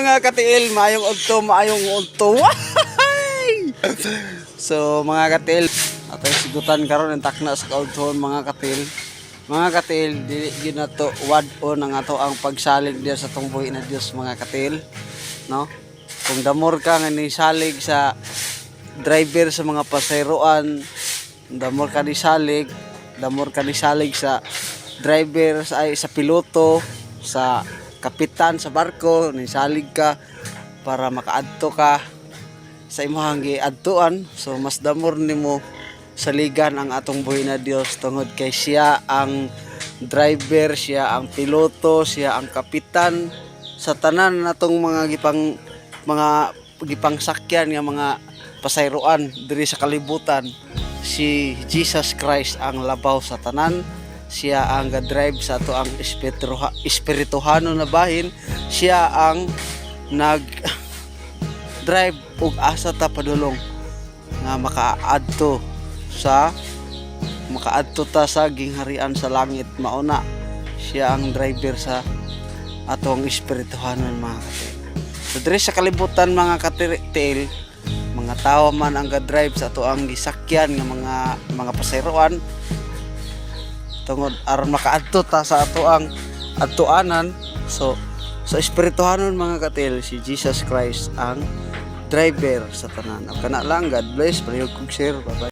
Mga katiil, maayong udto, maayong udto. Wahay! So mga katiil, atay sigutan karon ang takna sa kaudtoon, mga katiil. Mga katiil, dili gyud nato wad-on ang ato ang pagsalig diya sa atong buhi na Dios, mga katiil, no? Kung damor ka nga nisalig sa driver sa mga pasayroan, damor ka nisalig, damor ka nisalig sa driver sa, ay, sa piloto, sa kapitan sa barko, nisalig ka para makaadto ka sa imong giadtuan. So mas damor nimo saligan ang atong buhi na Dios tungod kay siya ang driver, siya ang piloto, siya ang kapitan sa tanan natong mga gipangsakyan nga mga pasayroan diri sa kalibutan. Si Jesus Christ ang labaw sa tanan. Siya ang ga-drive sa ato ang espirituhano na bahin. Siya ang nag drive ug asa ta padulong nga makaadto ta sa gingharian sa langit. Mauna siya ang driver sa atong espirituhanon, mga katiil. So diri sa kalibutan, mga katiil, mga tao man ang ga-drive sa ato ang gisakyan nga mga pasayroan tungod aron makaadto ta sa ato ang adtuanan. So sa espirituhanon, mga katiil, si Jesus Christ ang driver sa tanan. Kana lang. God bless. Palihog kog share. Bye bye.